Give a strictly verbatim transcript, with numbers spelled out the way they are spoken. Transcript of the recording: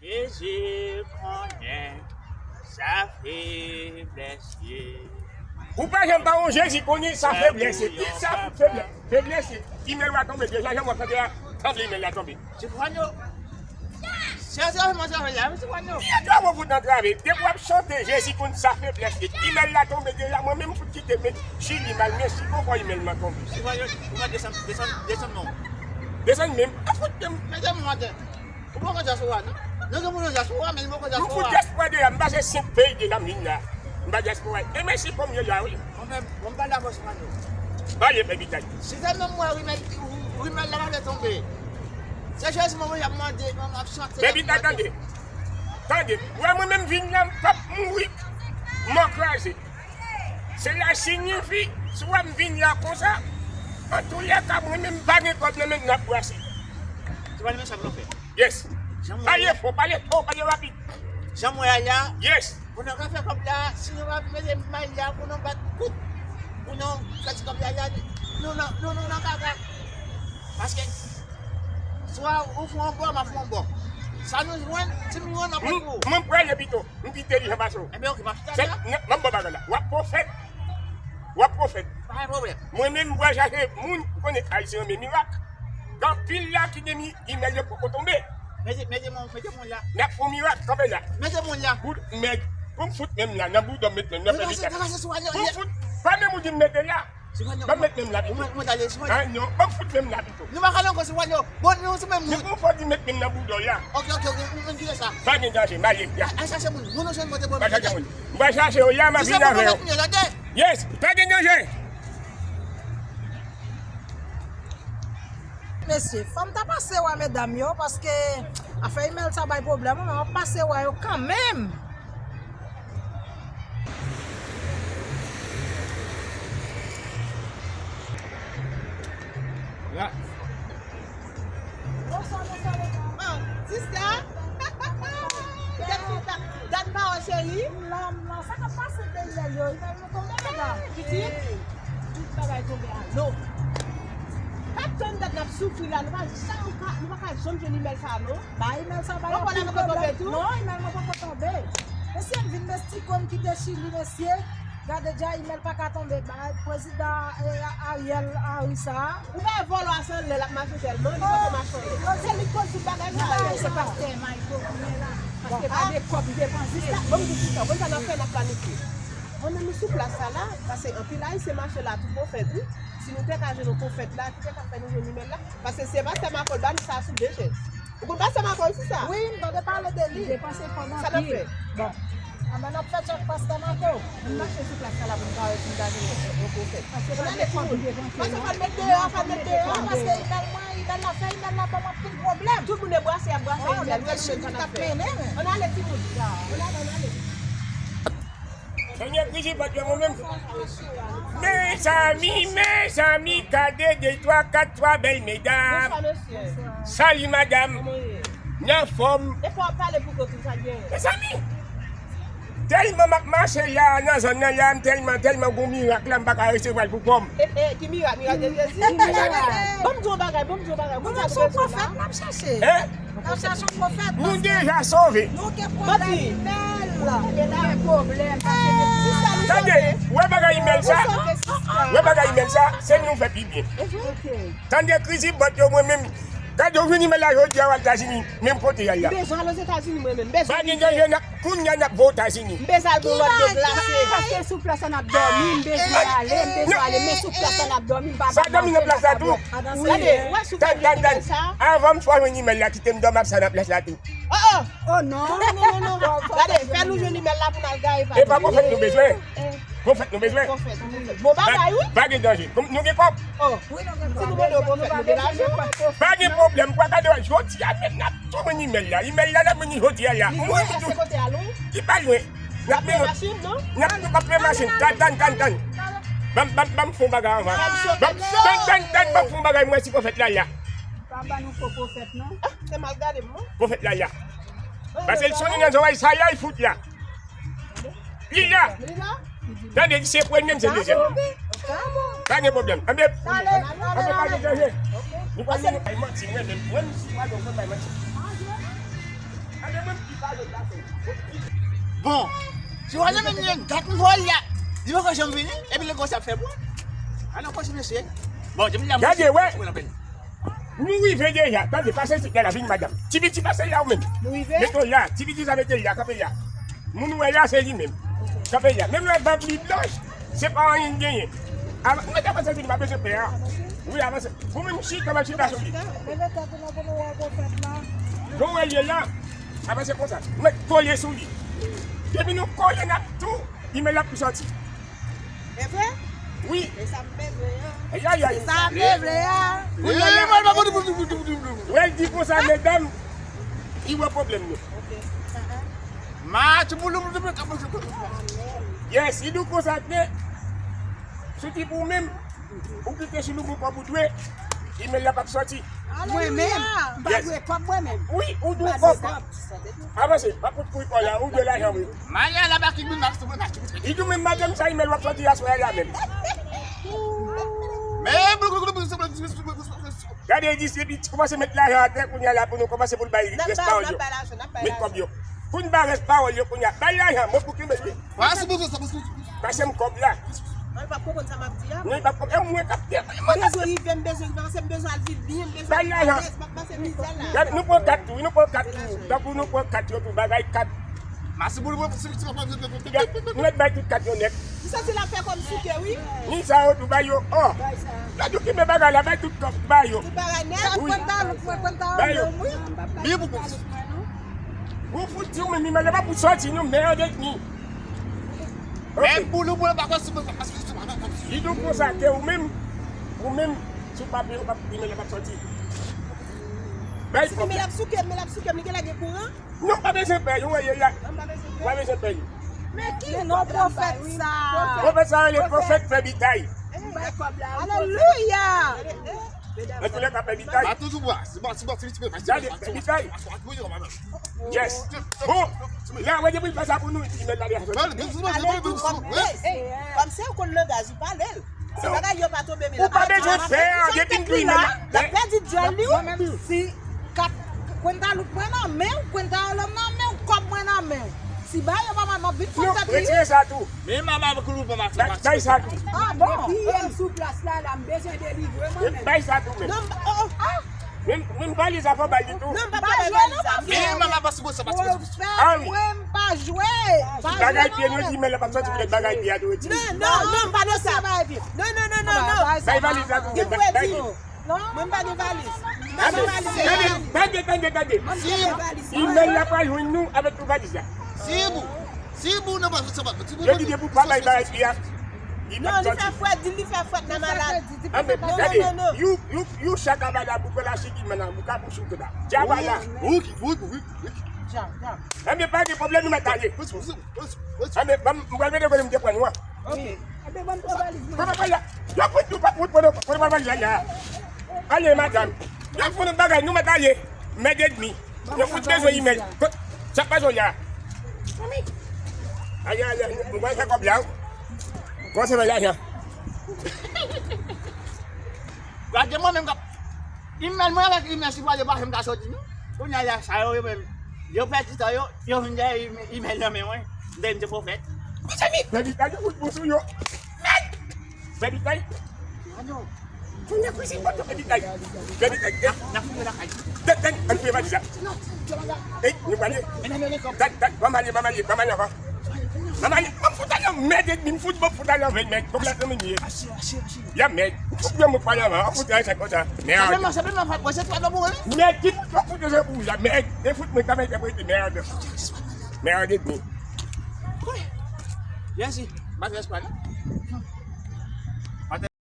Jezi konnen sa feblès ye. Ou pa janm pa wè yon Jezi konnen sa feblès ye. Sa feblès, feblès ye. Imèl la tonbe deja, jan w ap tande a, sanble imèl la tonbe. Ti pwanyo. Se antrave m antrave la, wi, ti pwanyo. Ki antrave w fout antrave? Depi w ap chante Jezi konn sa feblès li. Imèl la tonbe deja, mwen menm fout kite men Chili m al, men si konfò imèl mwen tonbe. Ti pwanyo, ou pa desann, desann, desann non. Desann menm. Ou fout menm. Mete m atè. Ou poko dyaspora non. Nou gen moun nan dyaspora, men nou poko dyaspora. Nou fout dyaspora deja, m pase senk peyi deja m vin la. M pa dyaspora. E men si konm yo la, wi. Mwen menm, mwen pa dakò sou pano. Pale, Bèbitay. Si se menm mwen, rimèl, rimèl la pa vle tonbe. Se Jezi mwen, y ap mande, y ap chante, y ap Bèbitay, mande. Tande. Tande. Wè mwen menm vin la, m p ap mouri. Mò kraze. Sela siyifi, si w wè m vin la konsa, antoulèka, mwen menm m pa gen kòb nan men m, n ap brase. Ti pale men sa pou nou fè. Yes. Jan mwen Pale ye fò, pale fò, pale rapid. Jan mwen a la. Yes. Pou nou ka fè kòb la, si nou pa mete may la, pou nou bat kout, pou nou fè ti kòb la, la, nou nan, nou, nou nan kaka. Paske, swa ou fè yon bò, m ap fè yon bò. Sa nou jwenn, si nou jwenn, n ap pran pou ou. Mwen prale pito, m pi entèlijan pase w. Ebyen, oke, m ap chita la. M ap bon bagay la. W ap pwofèt. W ap pwofèt. Pa gen pwoblèm. Mwen menm, m pral chache moun, ou konnen Ayisyen renmen mirak. Gen anpil la ki gen mi-, imèl yo poko tonbe. Mete, mete moun, mete moun la. N ap fè yon mirak, kanpe la. Mete moun la. Bout mèg. Pou m fout menm la, nan bouda m met menm nan fè mitak. Pou m fout, pa menm ou di m mete la. Ban m met menm la pito. Mwen, mwen ale, mwen. Ah non, ban m fout menm la pito. Nou pa ka nan kòs, mwen, yo. Bon, nou se menm moun. Depi w fò di met menm nan bouda w la. Oke, oke, oke, mwen, mwen kite sa. Pa gen danje, m ale, ya. Al chache moun. Moun ou jwenn mwen te pwomet. Pa chache moun. M pral chache yo, ya, m ap vin avè yo. Yes, pa gen danje. Mesye, fò m ta pase wè medam yo, paske afè imèl sa bay pwoblèm, men m ap pase wè yo kanmenm. La. Bonswa, bonswa, bonswa. Ah, sista. Dat, dat, dat pa wè cheri. M la, m la. Sa k ap pase, imèl yo? Imèl nou tonbe, medam? Pitit, tout bagay tonbe a lo. Pa tann dat n ap soufri la, nou pa janm ka, nou pa ka janm jwenn imèl sa, non. Ba imèl sa, ba yo pil pwoblèm. Non, imèl mwen poko tonbe. Mesye, m vin Meksiko, m kite Chili, mesye. Gade dja, imèl pa ka tonbe. Ba prezidan, eh, Ariel Henry sa. Ou pa vòlò a san lè l ap mache sèlman, li poko mache anyen. Se li k koz tout bagay sa yo. Se pastè Michael kounye la. Paske pa de kòb li depanse. Sista, ban m di sista, konn sa n ap fè, n ap planifye. Mwen menm, nou sou plas sa la, paske anpil Ayisyen mache la, tout pwofèt, wi. Si nou te ka jwenn yon pwofèt la, ki te ka fè nou jwenn imèl la, paske se pastè Makòl ba nou sa sou de chèz. Ou konn pastè Makòl, sista? Wi, m tande pale de li. Li depanse kòb anpil. Sa n ap fè? Bon. Anben, n ap fè tchèk pastè Makòl. Nou mache sou plas sa la pou nou ka wè si nou ta jwenn yon pwofèt. Paske fò n ale timoun. Paske fò n met deyò, fò n met deyò. Paske imèl mwen, imèl la fè, imèl la ban m anpil pwoblèm. Tout moun e brase, y ap brase imèl, mwen menm, sa n ap fè. Ann ale timoun. Ann ale, ann ale. Senyè, Brigitte, bat yo mwen menm. Mezanmi, mezanmi, gade de twa, kat, twa bèl medam. Bonswa, mesye. Sali, madam. Kòman w ye? N anfòm. E fò w ap pale pou kont ou, sa k genyen? Mezanmi, tèlman m ap mache la, nan zòn nan la, m tèlman, tèlman gon mirak la, m pa ka resevwa l pou kò m. E, e, ki mirak? Mirak de Jezi? Ki mirak? Ban m di w yon bagay, ban m di w yon bagay. Ou menm se yon pwofèt n ap chache. Hein? N ap chache yon pwofèt. Nou deja sove. Nou gen pwoblèm imèl. Nou gen pwoblèm. Tande, wè bagay imèl sa. Wè bagay imèl sa, se nou fè pi byen. Tande, Crazy Bot yo, mwen menm. Gade, ou vin imèl la jodi a, w al Etazini, menm kote y al la. M bezwen al Ozetazini, mwen menm. M bezwen. Pa gen danje, n ap Kounye a n ap voye w Etazini. M bezwen al gon lòt deplase. Paske sou plas la n ap dòmi, m bezwen ale, m bezwen ale, men sou plas la n ap dòmi, m pa ba manje, m pa ba bwè. Sa dòmi nan plas la tou? Gade, w ap sou fè imèl sa. Tann, tann, tann. Avan m fè w jwenn imèl la, kite m dòmi ap sa nan plas la tou. Oh, oh. Oh non. Non, non, non, non, non. Gade, fè nou jwenn imèl la pou n al gaye pa. E pa pwofèt nou bezwen. Pwofèt nou bezwen. Pwofèt, pwofèt. Bon bagay, wi. Pa gen danje. Nou gen kòb. Oh. Wi, nou gen pwoblèm. Si nou mande yon pwofèt, nou gen lajan. Pa gen pwoblèm, pou gade, jodi a menm n ap tou jwenn imèl la. Imèl la n ap jwenn li jodi a la. Li lwen, pase kote a lwen. Li pa lwen. N ap mennen. N ap, n ap pran machin. Tann, tann, tann, tann. Ban m, ban m, ban m fè yon bagay anvan. Tann, tann, tann, ban m fè yon bagay, mwen si pwofèt la la. Pa ban nou fo pwofèt, non. Ah, se mal gade m, non. Pwofèt la la. Pase l sonnen nan zòrèy, sa y al fout la. Li la. Li la? Tande, se premye m, se dezyèm. Pa gen pwoblèm. Anben, anben, pa gen danje. Nou pral mennen bay manti, mwen menm, mwen menm si pa gen bay manti. Anben, mwen Bon, si w wè menm li dat m voye l la, li poko janm vini, epi l konsa ap fè bwa. Alò, konsa, mesye. Bon, depi l la, gade, wè. Nou rive deja, tande, pase isit la, vin, madanm. Ti piti, pase la ou menm. Nou rive? Mete w la, ti piti sa, mete l la, kanpe la. Moun ou wè la, se li menm. Kanpe la. Menm lè bab li blanch, se pa anyen l genyen. Avan, mwen te panse li pa bezwen pè a. Wi, avanse. Ou menm chita, m ap chita sou li. Leve tèt ou non pou nou wè w fèt la. Jan w wè l ye la, avanse konsa. Mwen kole sou li. Depi nou kole, n ap tou, imèl la ap tou sòti. E vre? Wi. E sa m bezwen an. Ayayay. E sa m bezwen an. Kounye a la, wè l di konsa, medam, li wè pwoblèm nou. Ok. Match pou nou. Yes, li di konsa ke, sou ki pou menm, ou kite sou nou pou kòb ou dwe, imèl la p ap sòti. Mwen menm, m pa dwe kòb mwen menm. Wi, ou dwe kòb. Avanse, pa kout kouri pa w la, ou dwe lajan wi. Maya la ba ki moun nan sou mwen. Li di menm madanm sa imèl w ap sòti aswè a la menm. Men, gade, li di se li kòmanse met lajan atè kounye a la pou nou kòmanse pou l bay rès pawòl yo. Met kòb yo. Pou n bay rès pawòl yo kounye a. Bay lajan, mwen pou kenbe l wi. Pase m kòb la. Mwen pa konprann sa m ap di a. Mwen pa konprann. E mwen k ap di. M bezwen rive, m bezwen rive, paske m bezwen al viv byen, m bezwen al alèz, m ap pase mizè la. Gade, nou pran kat tou, nou pran kat tou. Tankou nou pran kat yo tou, bagay kat. Masi pou nou, si, si, si, nou mèt bay tout kat yo nèt. M santi l ap fè kòm souke, wi. Ni sa yo tou, bay yo. Oh. Gade yo kenbe bagay la, bay tout kòb, bay yo. Tout bagay nèt. Wi. Bay yo. Byen pou kòb. Ou fout di w menm, imèl la pa pou sòti, non, merde ni. Men boulou, boulou, pa konsi, pa konsi. Li di w konsa ke ou menm, ou menm, sou papye, ou pa, imèl la p ap sòti. Bay kòb la. Men l ap souke m, men l ap souke m, li genlè gen kouran. Non, pa bezwen pè, ou wè, ou pa bezwen pè. Men ki non pwofèt sa? Pwofèt sa rele pwofèt Fè Bitay. Alelouya! Antouka, Fè Bitay. Gade, Fè Bitay. Yes. Bon, la, wè, depi l fè sa pou nou, li mèt la deja. Kòm se ou konn langaj, ou pale l. Se bagay yo pa tonbe, men ou pa bezwen pè, depi m di la, l ap pèdi djòl li, wi. Si kat, kwenta lout mwen nan men w, kwenta lòm nan men w, kòb mwen nan men w. Si ba yo pa mal, m ap vin pran tèt li. Retire sa tou. Men mama pou lout mwen, bay sa tou. Ah bon? Depi yè m sou plas la, la, m bezwen delivre mwen menm. Bay sa tou menm. Non, oh, oh. Menm, menm valiz la fò bay li tou. Non, m pa pral bay valiz la. Men mama pa sou sa, pa sou sa. Pwofèt, mwen m pa jwe. Bagay pye nou di, men lè pa sòti poutèt bagay pye a tou retire. Non, non, non, m pa nan sa. Non, non, non, non, non. Bay valiz la tou, bay, bay. Mwen m pa gen valiz. Tande, tande, tande, tande. Imèl la pral jwenn nou avèk tout valiz la. Si pou, si pou, non, pa, sa pa, si pou. Yo di depi w pa bay bagay pye a. Non, li fè frèt, di li fè frèt nan malad. Anben, gade, you, you, you chak abada pou fè la chiki, man, ou ka pou sou keda. Djabala. Wi, wi, wi, wi. Anben, pa gen pwoblèm, nou mèt ale. Anben, ban m, m pral mete kote m te pran nou an. Ok. Anben, ban m pran valiz mwen. Papa, papa, yo fout nou, pa fout, pran, pran valiz la, la. Ale, madanm. Yo fout nou bagay, nou mèt ale. Mèd edmi. Yo fout bezwen imèl. Kot, sa k pase w la? Ayi, ayi, ayi, nou pral fè kòb la, wi. Kòmanse fè lajan. Gade mwen menm kòb. Imèl mwen avèk imèl sipwaze pa janm ka sòti, non. Kounye a, sa yo, yo menm. Yo pèdi tan yo, yo vin dèyè imèl, imèl nan men mwen. M te di pwofèt. Mezanmi, pèdi tan yo fout bon sou yo. Mèd! Fè bitay. Kounye a kouzen kote fè bitay. Fè bitay. N ap fouye lakay. Tèt, tèt, ann fouye valiz la. Ey, nou prale. Tèt, tèt, ban m ale, ban m ale, ban m ale anvan. Ban m ale, ban m fout ale an mèd, edmi, m fout, ban m fout ale anvan, mèd. Kòm la, nan men ye. Ya mèd. Fout, ban m fout ale anvan, an fout ale sa konsa. Mèd. Mèd, ki fout, ban m fout ale pou la, mèd. E fout, mwen, ka mèd, mèd. Mèd, edmi. Jezi, matrès pa la.